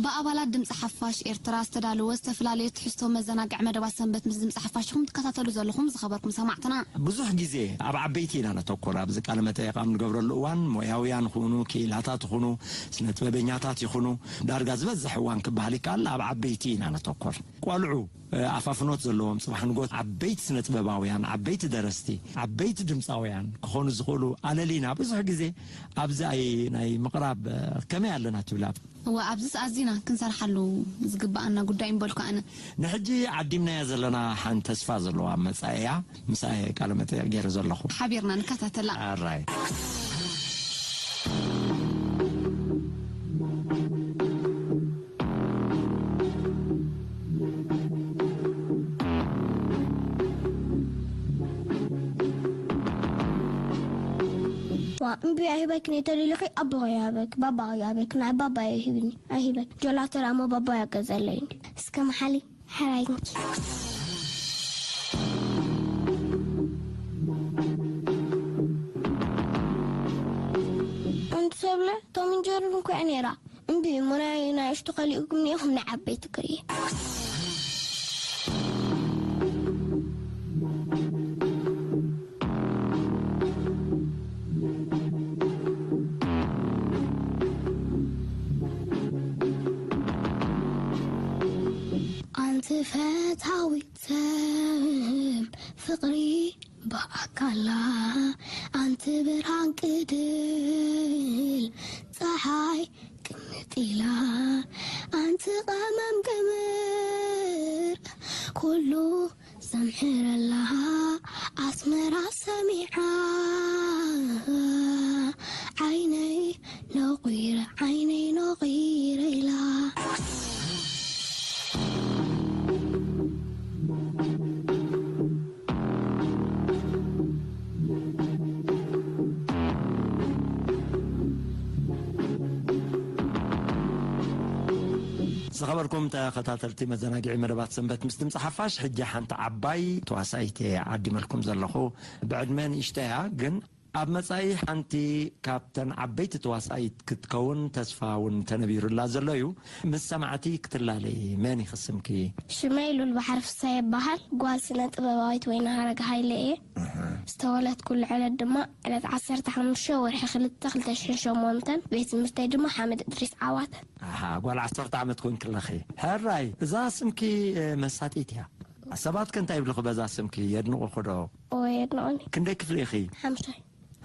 ብኣባላት ድምፂ ሓፋሽ ኤርትራ ዝተዳለወ ዝተፈላለዩ ትሕዝቶ መዘናግዒ መደባት ሰንበት ምስ ድምፂ ሓፋሽ ኢኹም ትከታተሉ ዘለኹም ዝኸበርኩም ሰማዕትና። ብዙሕ ግዜ ኣብ ዓበይቲ ኢና ነተኩር። ኣብዚ ቃለ መጠይቕ ኣብ ንገብረሉ እዋን ሞያውያን ይኹኑ፣ ክኢላታት ይኹኑ፣ ስነ ጥበበኛታት ይኹኑ፣ ዳርጋ ዝበዝሕ እዋን ክበሃል ይከኣል ኣብ ዓበይቲ ኢና ነተኩር። ቆልዑ፣ እ፣ ኣፋፍኖት ዘለዎም ጽባሕ ንጎት ዓበይቲ ስነ ጥበባውያን፣ ዓበይቲ ደረስቲ፣ ዓበይቲ ድምጻውያን ክኾኑ ዝኽእሉ ኣለሊና ብዙሕ ግዜ ኣብዚ ኣይ-፣ ናይ ምቕራብ፣ እ፣ ከመይ ኣለና ትብላ? እወ፣ ኣብዚስ ኣዚና ክንሰርሓሉ ዝግብኣና ጉዳይ እምበልኩ ኣነ። ንሕጂ ዓዲምናያ ዘለና ሓንቲ ተስፋ ዘለዋ መጻኢያ፣ ምሳኣ እየ ቃለ መጠይቕ ገይረ ዘለኹ። ሓቢርና ንከታተላ። ኣራይ። ዋ፣ እምቢ ኣይህበክን እየ ተሊሉኺ፣ ኣቦኺ ይሃበክ፣ ባባኺ ይሃበክ፣ ናይ ባባየ ሂብኒ፣ ኣይህበክ። ጀላቶ ዳሞ ባባያ ገዘለይ እንዲ። እስከ መሓሊ፣ ሕራይ እንኪ። ኣንቲ ሰብለ፣ ቶም እንጀርን እኮ እያ ነይራ። እምቢ እሞ ናይ ንኣሽቱ ከሊእኩም እኒኦኹም ንዓበይቲ ክርኢ። ኣንቲ ፈታዊት ሰብ ፍቕሪ ብኣካላ፣ ኣንቲ ብርሃን ቅድል ጸሓይ ቅምጥ ኢላ፣ ኣንቲ ቀመም ገመር ኩሉ ዘምሕረላ ኣስመራ ሰሚዓ ዓይነይ ነቑረ ዓይነይ ነቑረ ኢላ። ዝኸበርኩም ተኸታተልቲ መዘናግዒ መደባት ሰንበት ምስ ድምፂ ሓፋሽ፣ ሕጂ ሓንቲ ዓባይ ተዋሳኢት እየ ዓዲመልኩም ዘለኹ። ብዕድመ ንእሽተያ፣ ግን ኣብ መጻኢ ሓንቲ ካብተን ዓበይቲ ተዋሳኢት ክትከውን ተስፋ እውን ተነቢሩላ ዘሎ እዩ። ምስ ሰማዕቲ ክትላለይ መን ይኽስምኪ? ሽመይ ሉል ባሕሪ ፍስሃ ይበሃል። ጓል ስነ ጥበባዊት ወይኒ ሃረግ ሃይለ እየ። ዝተወለድኩሉ ዕለት ድማ ዕለት ዓሰርተ ሓሙሽተ ወርሒ ክልተ ክልተ ሽሕን ሸሞንተን፣ ቤት ትምህርተይ ድማ ሓመድ እድሪስ ዓዋተ። ኣሃ፣ ጓል ዓሰርተ ዓመት ኮይንኪ ኣለኺ። ሕራይ፣ እዛ ስምኪ፣ እ፣ መሳጢት እያ። ሰባት ከ እንታይ ይብልኺ በዛ ስምኪ? የድንቑኺ ዶ? እወ፣ የድንቑኒ። ክንደይ ክፍሊ ኢኺ? ሓምሻይ።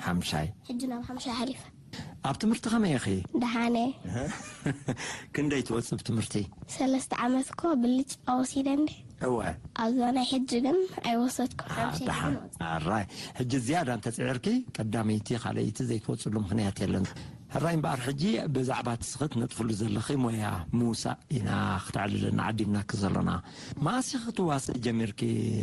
ሓምሻይ። ሕጂ ናብ ሓምሻይ ሓሊፈ። ኣብ ትምህርቲ ከመይ ኢኺ? ደሓነ። ክንደይ ትወጽእ ብትምህርቲ? ሰለስተ ዓመት እኮ ብልጭ ወሲደ እንዴ። እወ። ኣብዛ ናይ ሕጂ ግን ኣይወሰድኩን። ኣሃ፣ ሓምሻይ ደሓን። ግን ወጽእ። ኣራይ። ሕጂ ዝያዳ እንተጽዒርኪ፣ ቀዳመይቲ፣ ካልኣይቲ ዘይትወጽሉ ምኽንያት የለን። ሕራይ እምበኣር፣ ሕጂ ብዛዕባ እቲ ስኺ ትነጥፍሉ ዘለኺ ሞያ ምውሳእ ኢና ክተዕልልና ዓዲምናኪ ዘሎና። መኣስ ኢኺ ክትዋስኢ ጀሚርኪ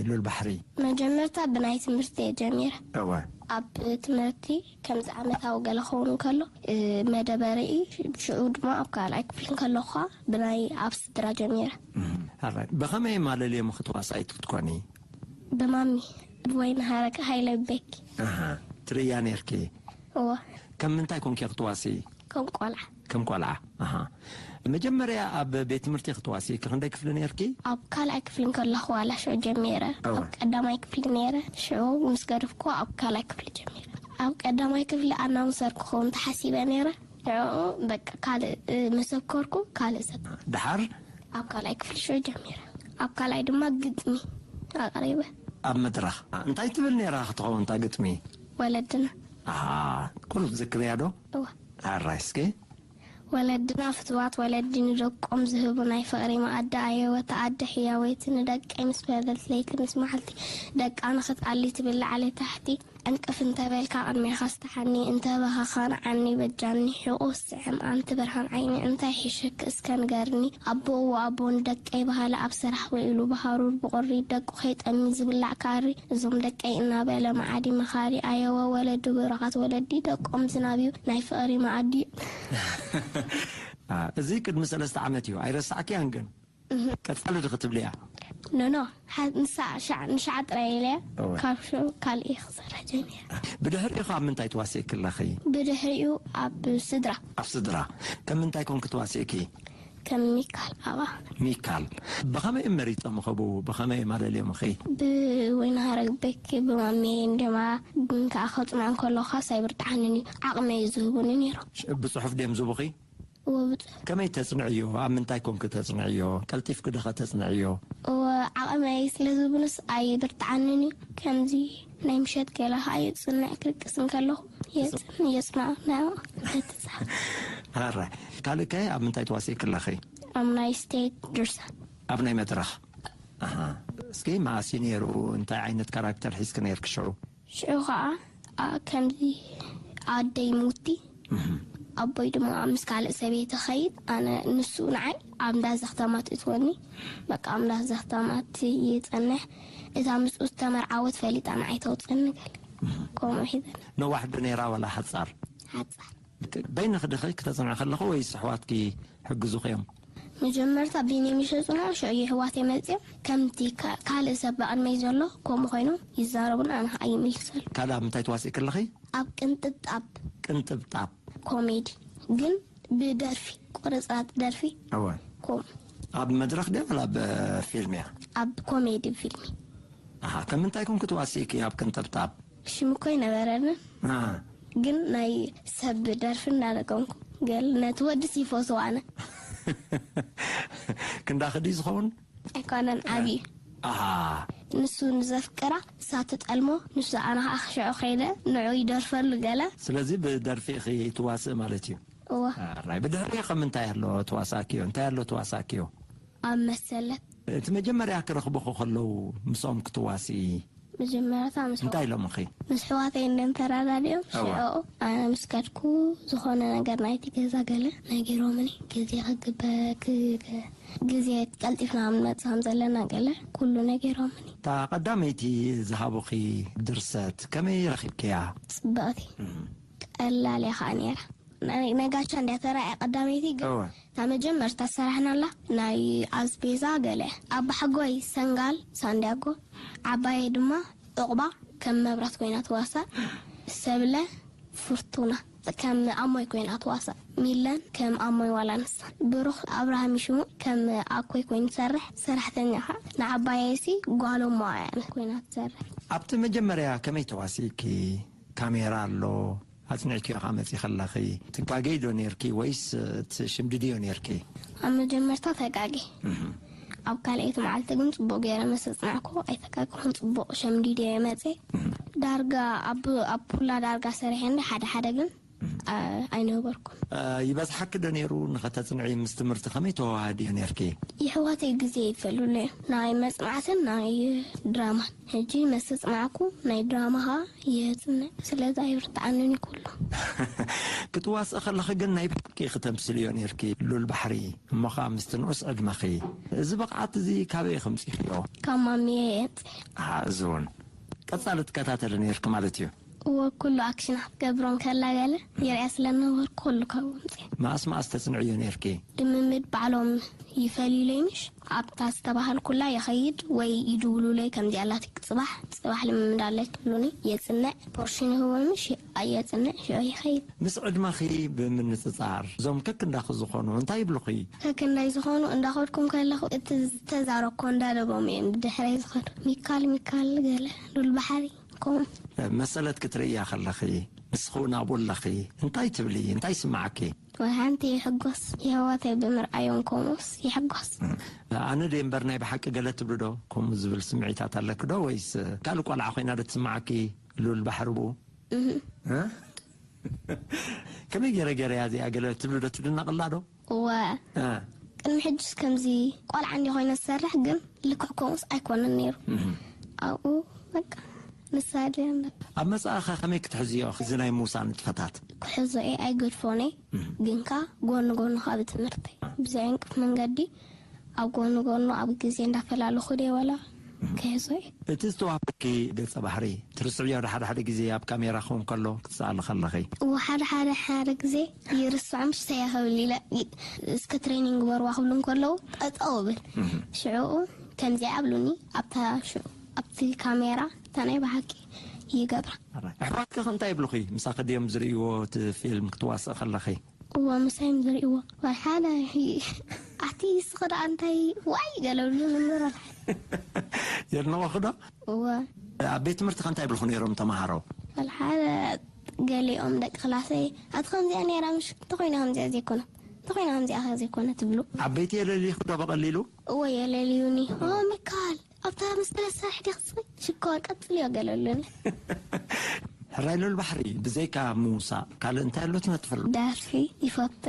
ሉል ባሕሪ? መጀመርታ ብናይ ትምህርቲ እየ ጀሚረ። እወ። ኣብ ትምህርቲ ከምዚ ዓመታዊ ገለ ክኸውን እንከሎ፣ እ፣ መደበ ርኢ፣ ሽዑ ድማ ኣብ ካልኣይ ክፍሊ እንከለኹ ብናይ ኣብ ስድራ ጀሚረ። እም፣ ሕራይ። ብኸመይ ማለልየምኺ ተዋሳኢት ክትኮኒ? ብማሚ፣ ብወይኒ ሃረገ ሃይለ ቤኪ። ኣሃ፣ ትርእያ ነይርኪ? እወ። ከም ምንታይ ኮንኪ ክትዋሲ? ከም ቆልዓ። ከም ቆልዓ። ኣሃ። መጀመርያ ኣብ ቤት ትምህርቲ ክትዋሲ ክንደይ ክፍሊ ነይርኪ? ኣብ ካልኣይ ክፍሊ እንከለኹ ዋላ ሽዑ ጀሚረ። እወ። ኣብ ቀዳማይ ክፍሊ ነይረ። ሽዑ ምስ ገደፍኩ ኣብ ካልኣይ ክፍሊ ጀሚረ። ኣብ ቀዳማይ ክፍሊ ኣናውንሰር ክኸውን ተሓሲበ ነይረ። ንዕኡ በቃ ካልእ፣ እ፣ መሰከርኩ፣ ካልእ ሰብ። ድሓር? ኣብ ካልኣይ ክፍሊ ሽዑ ጀሚረ። ኣብ ካልኣይ ድማ ግጥሚ ኣቕሪበ። ኣብ መድረኽ እንታይ ትብል ነይራ ክትኸውን እታ ግጥሚ? ወለድና። ኣሃ፣ ቁሩብ ትዝክርያ ዶ? እወ። ኣራይ እስኪ። ወለድና ፍትዋት ወለዲ ንደቆም ዝህቡ ናይ ፍቕሪ መኣዲ ኣየወ ተኣዲ ሕያወይቲ ንደቀይ ምስ በለት ለይቲ ምስ መዓልቲ ደቃ ንኽትኣሊ ትብል ላዕሊ ታሕቲ ዕንቅፍ እንተበልካ ቅድሜኻ ስተሓኒ እንተበኸኻ ንዓኒ በጃኒ ሕቑፍ ስዕም ኣንቲ ብርሃን ዓይኒ እንታይ ሒሸኪ እስከ ንገርኒ ኣቦ እወ ኣቦ ንደቀይ በሃሊ ኣብ ስራሕ ውዒሉ ብሃሩር ብቑሪ ደቁ ከይጠሚ ዝብላዕ ካሪ እዞም ደቀይ እናበለ መዓዲ መኻሪ ኣየወ ወለዲ ብሩኻት ወለዲ ደቆም ዝናብዩ ናይ ፍቕሪ መኣዲ። አ፣ እዚ ቅድሚ ሰለስተ ዓመት እዩ። ኣይረሳዕክያን ግን? እህ። ቀጻሊ ዶ ክትብልያ? ኖኖ፣ ንሳ ንሽዓ ጥራይ ኢለ። ካብ ሽዑ ካልእ ክሰርሕ ጀሚረ። ብድሕሪኡ ኣብ ምንታይ ትዋስእኪ ኣለኺ? ብድሕሪኡ ኣብ ስድራ። ኣብ ስድራ። ከም ምንታይ ኮንኪ ትዋስእኪ? ከም ሚካል ኣባ። ሚካል። ብኸመይ እዮም መሪጾምኺ? ብኸመይ እዮም ኣለልዮምኺ? ብወይኒ ሃረግበኪ፣ ብማሜ እንደማ፣ ግን ከኣ ከጽንዖ እንከለኹ ካስ ኣይብርትዓንን እዩ። ዓቕሚ እዩ ዝህቡኒ ነይሮም። ብጽሑፍ ድዮም ዝቡኺ? እወ ብጽ ከመይ ተጽንዕዮ? ኣብ ምንታይ ኮንኪ ተጽንዕዮ? ቀልጢፍኪ ዶ ከተጽንዕዮ? እወ ዓቕመይ ስለ ዝብሉስ ኣይብርትዓንን እዩ። ከምዚ ናይ ምሸት ገለ ኸዓ የጽንዕ ክልቅስ እንከለኹ የጽን የጽንዖ ናይ ኣረ ካልእ ከ ኣብ ምንታይ ተዋሲእኪ ኣለኺ? ኣብ ናይ ስቴት ድርሰት። ኣብ ናይ መድረኽ ኣሃ። እስኪ መኣስ እዩ ነይሩ? እንታይ ዓይነት ካራክተር ሒዝኪ ነይርኪ ሽዑ? ሽዑ ኸዓ ኣ- ከምዚ ኣደይ ሙቲ ኣቦይ ድማ ምስ ካልእ ሰበይቲ ኸይድ ኣነ ንሱ ንዓይ ኣብ እንዳ ዘኽተማት እትወኒ በቃ ኣብ እንዳ ዘኽተማት ይጸንሕ እታ ምስኡ ዝተመርዓወት ፈሊጣ ንዓይ ተውፅኒ ገለ ከምኡ ሒዘና ነዋሕ ዶ ነይራ ዋላ ሓጻር? ሓጻር በይንኺ ዲኺ ክተጽንዒ ከለኺ ወይስ ኣሕዋትኪ ይሕግዙኺ እዮም? መጀመርታ ቢኒ ምስ የጽንዑ ሽዑ የሕዋተይ መጺኦም ከምቲ ካ- ካልእ ሰብ ብቕድመይ ዘሎ ከምኡ ኮይኑ ይዛረቡን ኣነ ኸዓ ይምልሰሉ። ካልእ ኣብ ምንታይ ትዋስኢ ከለኺ? ኣብ ቅንጥብጣብ ቅንጥብጣብ። ኮሜዲ ግን ብደርፊ ቁርጽራጽ ደርፊ እወ። ከምኡ ኣብ መድረኽ ድያ ዋላ ኣብ ፊልም እያ? ኣብ ኮሜዲ ፊልም። ኣሃ፣ ከም ምንታይ ኮንኪ ትዋስኢኪ ኣብ ቅንጥብጣብ? ሽም እኮ ኣይነበረንን አ፣ ግን ናይ ሰብ ደርፊ እንዳደገምኩ ገል ነቲ ወድስ ይፈትዎ ኣነ ክንዳኺ ድዩ ዝኸውን? ኣይኮነን ዓብዩ ኣሃ፣ ንሱ ንዘፍቅራ ንሳ ትጠልሞ ንሱ ኣነ ከዓ ክሽዑ ከይደ ንዑ ይደርፈሉ ገለ ስለዚ ብደርፊ ኢኺ ትዋስእ ማለት እዩ። እወ ራይ ብድሕሪኡ ከም ምንታይ ኣሎ ተዋሳእክዮ? እንታይ ኣሎ ተዋሳእክዮ? ኣብ መሰለት እቲ መጀመርያ ክረኽቡኺ ከለዉ ምስኦም ክትዋስኢ መጀመርታ ምስ እንታይ ኢሎምኺ? ምስ ሕዋተይ እንደንፈራዳድኦም እወ። ሽዑ ኣነ ምስ ከድኩ ዝኾነ ነገር ናይቲ ገዛ ገለ ነጊሮምኒ ግዜ ክግበ ክገ- ግዜ ቀልጢፍና ክንመጽእ ከም ዘለና ገለ ኩሉ ነጊሮምኒ እታ ቀዳመይቲ ዝሃቡኺ ድርሰት ከመይ ረኺብክያ? ጽብቕቲ ቀላል እያ ከዓ ነይራ ናይ ናይ ጋሻ እንድያ ተራእያ ቀዳመይቲ ግን እወ። እታ መጀመርታ ዝሰራሕናላ ናይ ኣስቤዛ ገለ ኣባሓጎይ ሰንጋል ሳንዲያጎ ዓባየይ ድማ ዑቕባ ከም መብራት ኮይና ትዋሳእ ሰብለ ፍርቱና ከም ኣሞይ ኮይና ትዋሳእ ሚለን ከም ኣሞይ ዋላ ንሳ ብሩኽ ኣብርሃም ይሽሙ ከም ኣኮይ ኮይኑ ትሰርሕ ሰራሕተኛ ከዓ ንዓባየይሲ ጓሎሞ እያ ኮይና ትሰርሕ ኣብቲ መጀመርያ ከመይ ተዋሲእኪ? ካሜራ ኣሎ ኣጽኒዕክዮ ከኣ መጺኺ ኣለኺ። ትጋገይ ዶ ኔርኪ ወይስ ትሽምድድዮ ኔርኪ? ኣብ መጀመርታ ተጋጌ ኣብ ካልኣይቲ መዓልቲ ግን ጽቡቕ ገይረ ምስ ኣጽናዕኩ ኣይተጋገኹን ጽቡቕ ሸምዲደ እየ መጽየ ዳርጋ ኣብ ኣብ ኩላ ዳርጋ ሰሪሐ እንደ ሓደ ሓደ ግን ኣ- ኣይነበርኩን ይበዝሓኪ ዶ ኔሩ ንኸተጽንዒ ምስ ትምህርቲ ከመይ ተዋሃህድዮ ኔርኪ? የሕዋተይ ግዜ ይፈልሉ እዮም ናይ መጽናዕትን ናይ ድራማን ሕጂ መሰጽናዕኩ ናይ ድራማ ኸኣ የጽንዕ ስለዚ ኣይብርትዓንን ይኩሉ ክትዋስእ ከለኺ ግን ናይ ብሓቂ ክተምስልዮ ኔርኪ ሉል ባሕሪ እሞ ኸኣ ምስቲ ንኡስ ዕድመኺ። እዚ ብቕዓት እዚ ካበይ ከምጺኽዮ? ካብ ማሚየ የጽ ኣሃ፣ እዚ እውን ቀጻሊ ትከታተሊ ኔርኪ ማለት እዩ። እወ ኩሉ ኣክሽን ክትገብሮም ከላ ገለ የርያ ስለ ነበርኩ ኩሉ ካብኡ ምጽ መኣስ መኣስ ተጽንዕዮ ኔርኪ? ልምምድ ባዕሎም ይፈልዩለይ ምሽ ኣብታ ዝተባሃልኩላ ይኸይድ ወይ ይድውሉለይ ከምዚኣ ኣላትክ ጽባሕ ጽባሕ ልምምድ ኣለክ ይብሉኒ የጽንዕ ፖርሽን ይህቦን ምሽ ኣየጽንዕ ሽዑ ይኸይድ ምስ ዕድመኺ ብምንጽጻር እዞም ከክንዳኺ ዝኾኑ እንታይ ይብሉኺ? ከክንዳይ ዝኾኑ እንዳኸድኩም ከለኹ እቲ ዝተዛረብኮ እንዳደገሙ እዮም ብድሕረይ ዝኸዱ ሚካል ሚካል ገለ ሉል ባሕሪ ከምኡ መሰለት ክትርእያ ከለኺ ንስኺ እውን ኣብኡ ኣለኺ እንታይ ትብሊ እንታይ ይስምዓኪ? ወይ ሓንቲ ይሕጎስ የህዋተይ ብምርኣዮም ከምኡስ ይሕጎስ። ኣነ ድየ እምበር ናይ ብሓቂ ገለ ትብሊ ዶ? ከምኡ ዝብል ስምዒታት ኣለኪ ዶ? ወይስ ካልእ ቆልዓ ኮይና ዶ ትስምዓኪ? ሉል ባሕሪ ብኡ እህ፣ እ? ከመይ ገይረ ገይረ እያ እዚኣ ገለ ትብሊ ዶ ትድነቕላ ዶ? እወ። እ። ቅድሚ ሕጅስ ከምዚ ቆልዓ እንዲ ኮይነ ዝሰርሕ ግን ልክዕ ከምኡስ ኣይኮነን ነይሩ። ኣብኡ በቃ ንሳ ድያ እምበር። ኣብ መጻኢኸ ከመይ ክትሕዝዮ እዚ ናይ ሙሳ ንጥፈታት? ክሕዞ እየ ኣይገድፎን እየ። ግንካ ጎኒ ጎኒ ካብ ትምህርተይ ብዘይ ዕንቅፍ መንገዲ ኣብ ጎኒ ጎኑ ኣብ ግዜ እንዳፈላለኹ ድየ ዋላ ክሕዞ እየ። እቲ ዝተዋህበኪ ገጸ ባህሪ ትርስዕዮ ዶ ሓደ ሓደ ግዜ ኣብ ካሜራ ክኸውን ከሎ ክትሰኣሊ ከለኺ? እወ ሓደ ሓደ ሓደ ግዜ ይርስዖ ምሽ ሰያ ክብል ኢለ እስከ ትሬኒንግ ግበርዋ ክብሉ እንከለዉ ጠጠው እብል ሽዕኡ ከምዚኣ ኣብሉኒ ኣብታ ሽዑ ኣብቲ ካሜራ እታ ናይ ብሓቂ ይገብራ። ኣሕዋትኪ ከ እንታይ ይብሉኺ? ምሳኺ ድዮም ዝርእይዎ እቲ ፊልም ክትዋስእ ከለኺ? እወ ምሳይ እዮም ዝርእይዎ። ዋላ ሓደ ኣቲ ስኽዳ እንታይ ዋይ ገለብሉ ምምራል። የድንቑኺ ዶ? እወ ኣብ ቤት ትምህርቲ ከ እንታይ ይብልኹ ነይሮም ተምሃሮ? ዋላ ሓደ ገሊኦም ደቂ ክላሰይ ኣቲ ከምዚኣ ነይራ ምሽ እንተኾይና ከምዚኣ ዘይኮነ እንተኾይና ከምዚኣ ከ ዘይኮነ ትብሉ። ዓበይቲ የለልይኹ ዶ ብቐሊሉ? እወ የለልዩኒ። ኦ ሚካል ኣብታ መሰለ ስራሕ ዲኽስኺ ሽኮር ቀጽልዮ ገለሉኒ። ሕራይ ሉል ባሕሪ ብዘይካ ምውሳእ ካልእ እንታይ ኣሎ ትነጥፍሉ? ደርፊ ይፈቱ።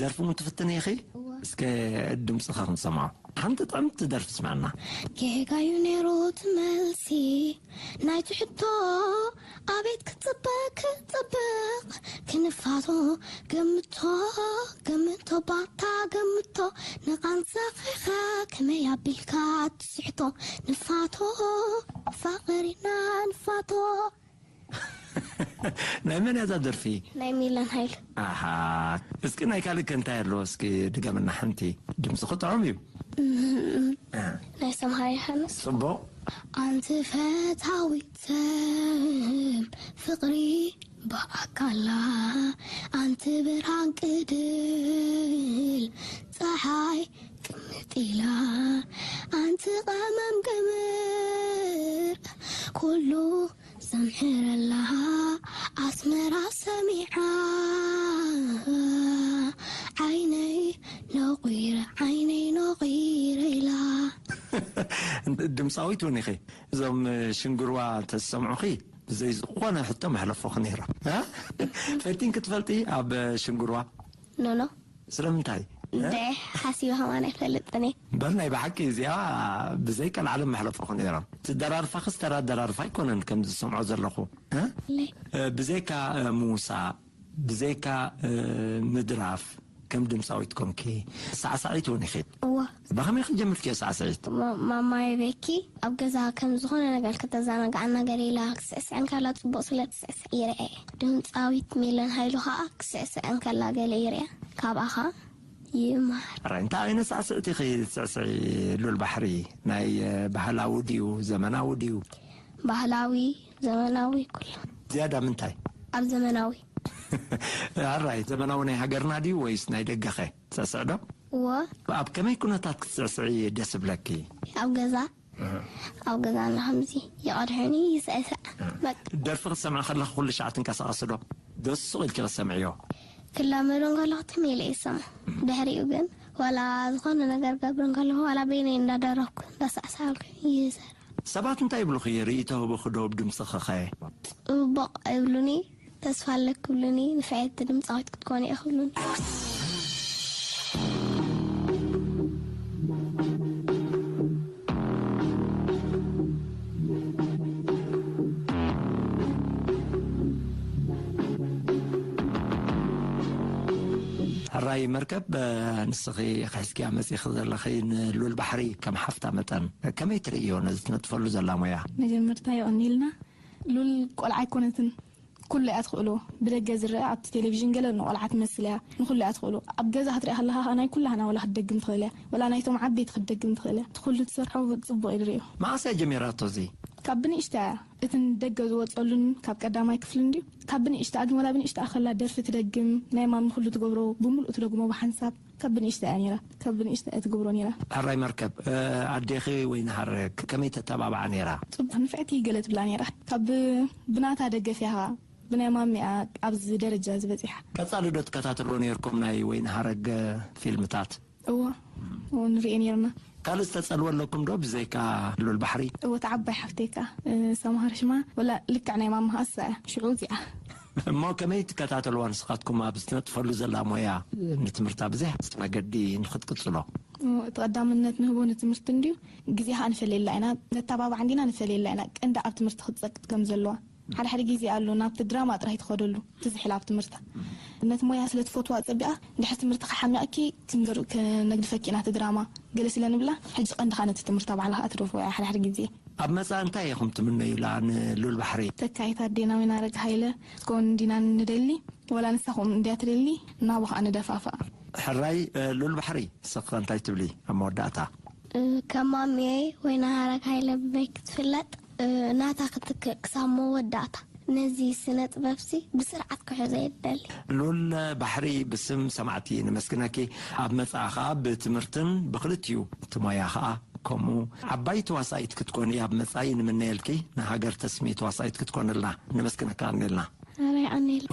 ደርፊ እውን ትፍትን ኢኺ? እወ። እስከ ድምፅኻ ክንሰምዖ ሓንቲ ጥዕምቲ ደርፊ ስምዐና። ጌጋዩ ነይሩ እቲ መልሲ ናይቲ ሕቶ ኣቤት ክጽበ ክጽብቕ ክንፋቶ ገምቶ ገምቶ ባታ ገምቶ ንቓንዛኺኸ ከመይ ኣቢልካ ትስሕቶ ንፋቶ ፋቕሪና ንፋቶ። ናይ መን እያ እዛ ደርፊ? ናይ ሚለን ሃይሉ። ኣሃ። እስኪ ናይ ካልእ ከ እንታይ ኣሎ? እስኪ ድገምና ሓንቲ። ድምፅኺ ጥዑም እዩ። ናይ ሰምሃር ዮሃንስ። ጽቡቕ። ኣንቲ ፈታዊት ሰብ ፍቕሪ ብኣካላ ኣንቲ ብርሃን ቅድል ፀሓይ ቅምጥ ኢላ ኣንቲ ቀመም ገምር ኩሉ ዘምሕረላ ኣስመራ ሰሚዓ ዓይነይ ነቑረ ዓይነይ ነቑረ ኢላ። ድምፃዊት እውን ኢኺ። እዞም ሽንግርዋ ተዝሰምዑኺ ብዘይ ዝኾነ ሕቶ መሕለፎኺ ነይሮም። እ? ፈቲን ክትፈልጢ ኣብ ሽንግርዋ? ኖኖ። ስለምንታይ? እንደ ሓሲበ ከማን ኣይፈልጥን እየ። እምበር ናይ ብሓቂ እዚኣ ብዘይ ቀልዓለም መሕለፎኺ ነይሮም። እቲ ደራርፋኺ ዝተራ ደራርፋ ኣይኮነን ከም ዝሰምዖ ዘለኹ። እ? ለ- እ፣ ብዘይካ እ፣ ምውሳእ ብዘይካ እ፣ ምድራፍ ከም ድምፃዊት ኮንኪ ሳዕሳዒት እውን ኢኺ። እዋ። ብኸመይ ክጀምርክዮ ሳዕስዒት? ማ- ማማየ ቤኪ ኣብ ገዛ ከም ዝኾነ ነገር ከተዘናግዓና ገለ ኢላ ክትስዕስዐን ከላ ጽቡቕ ስለ ትስዕስዕ ይርአ። ድምፃዊት ሚለን ሃይሉ ከዓ ክትስዕስዐን ከላ ገለ ይርአ። ካብኣ ከዓ ይመሃር። ሕራይ እንታይ ዓይነት ሳዕስዒት ኢኺ ትስዕስዒ? ሉል ባሕሪ ናይ እ፣ ባህላዊ ድዩ ዘመናዊ ድዩ? ባህላዊ ዘመናዊ ኩሉ። ዝያዳ ምንታይ? ኣብ ዘመናዊ። ኣራይ ዘመናዊ ናይ ሃገርና ድዩ ወይስ ናይ ደገኸ ትስዕስዕ ዶ? እወ። ኣብ ከመይ ኩነታት ክትስዕስዒ ደስ ይብለኪ? ኣብ ገዛ ኣብ ገዛ እና ከምዚ ይቐድሕኒ ይስዕስዕ። በቃ። ደርፊ ክትሰምዒ ከለኺ ኩሉ ሻዕ ትንቀሳቐሲ ዶ? ደስ ሱቕ ኢልኪ ክትሰምዕዮ? ክላመዶ እንከለኹ ትም ኢለ ይሰማ። ድሕሪኡ ግን ዋላ ዝኾነ ነገር ገብር እንከለኹ ዋላ በይነይ እንዳደረፍኩ እንዳሳዕሳዕኩ ይሰራ። ሰባት እንታይ ይብሉኺ? ርእይቶ ህቡኺ ዶ ብድምፅኺ ኸ? ጽቡቕ ኣይብሉኒ፣ ተስፋ ኣለኪ ይብሉኒ፣ ንፍዕቲ ድምፃዊት ክትኮኒ ኢኺ ይብሉኒ። ሕራይ መርከብ፣ ንስኺ ሒዝክያ መጺኺ ዘለኺ ንሉል ባሕሪ ከም ሓፍታ መጠን ከመይ ትርእዮ ነዚ ትነጥፈሉ ዘላ ሞያ? መጀመርታ የቐንየልና። ሉል ቆልዓ ኣይኮነትን፣ ኩሉ እያ ትኽእሎ። ብደገ ዝረአ ኣብቲ ቴሌቪዥን ገለ ንቆልዓ ትመስል እያ፣ ንኹሉ እያ ትኽእሎ። ኣብ ገዛ ክትሪኣ ከለኻ ከኣ ናይ ኩላህና ወላ ክትደግም ትኽእል እያ፣ ወላ ናይቶም ዓበይቲ ክትደግም ትኽእል እያ። እቲ ኩሉ ትሰርሖ ጽቡቕ እየ ዝርእዮ። መዓስ እያ ጀሚራቶ እዚ? ካብ ብንእሽታ እያ። እቲ ንደገ ዝወጸሉን ካብ ቀዳማይ ክፍሊ እንድዩ። ካብ ብንእሽታ ግን ወላ ብንእሽታ ከላ ደርፊ ትደግም፣ ናይ ማሚ ኩሉ ትገብሮ ብምሉእ ትደግሞ ብሓንሳብ። ካብ ብንእሽታ እያ ነይራ፣ ካብ ብንእሽታ እያ ትገብሮ ነይራ። ሕራይ መርከብ፣ እ፣ ኣዴኺ ወይኒ ሃረግ ከመይ ተተባብዓ ነይራ? ጽቡቕ ንፍዕቲ ገለ ትብላ ነይራ። ካብ ብናታ ደገፍ እያ ኸኣ፣ ብናይ ማሚ እያ ኣብዚ ደረጃ እዚ በጺሓ። ቀጻሊ ዶ ትከታተልዎ ነይርኩም ናይ ወይኒ ሃረግ ፊልምታት? እወ፣ እወ፣ ንርእየ ነይርና። ካልእ ዝተጸልወ ኣለኩም ዶ ብዘይካ ሉል ባሕሪ? እወ፣ እታ ዓባይ ሓፍተይ ከኣ፣ እ፣ ሰምሃር ሽማ፣ ወላ ልክዕ ናይ ማማኻ እሳ እያ፣ ሽዑ እዚኣ። እሞ ከመይ ትከታተልዋ ንስኻትኩም ኣብ ዝትነጥፈሉ ዘላ ሞያ ንትምህርታ ብዘይ ሓጺር መገዲ ንኽትቅጽሎ? እወ፣ እቲ ቀዳምነት ንህቦ ንትምህርቲ እንድዩ፣ ግዜ ከኣ ንፈልየላ ኢና፣ ነተባብዓ እንዲና ንፈልየላ ኢና፣ ቀንዲ ኣብ ትምህርቲ ክትጸቅጥ ከም ዘለዋ። ሓደ ሓደ ግዜ ኣሎ ናብቲ ድራማ ጥራይ ትኸደሉ ትዝሕል ኣብ ትምህርታ። ነቲ ሞያ ስለ ትፈትዋ ጸቢቓ ድሕሪ ትምህርቲ ክሓሚቕኪ ክንገር ክነግድፈኪ ኢና እቲ ድራማ ገለ ስለ ንብላ ሕጂ ቀንድኻ ነቲ ትምህርታ ባዕልኻ ኣትደፍኦ እያ ሓደ ሓደ ግዜ። ኣብ መጻኢ እንታይ ኢኹም ትምነዩላ ንሉል ባሕሪ? ተካይት ኣዴና ወይናረግ ሃይለ ክትከውን እንዲና ንደሊ፣ ወላ ንሳ ከምኡ እንድያ ትደሊ፣ ናብኡ ኸኣ ንደፋፋእ። ሕራይ ሉል ባሕሪ፣ ንስኺ እንታይ ትብሊ ኣብ መወዳእታ? ከማሚየይ ወይ ናሃረግ ሃይለ ብበይ ክትፍለጥ ናታ ክትክእ ክሳብ መወዳእታ ነዚ ስነ ጥበብሲ ብስርዓት ክሕዞ የደሊ። ሉል ባሕሪ፣ ብስም ሰማዕቲ ንመስግነኪ። ኣብ መጻኢ ኸኣ ብትምህርትን ብክልቲኡ እቲ ሞያ ኸኣ ከምኡ ዓባይ ተዋሳኢት ክትኮኒ ኣብ መጻኢ ንምነየልኪ። ንሃገር ተስሚ ተዋሳኢት ክትኮንልና ንመስግነካ ኣንልና። ኣረ ኣኔል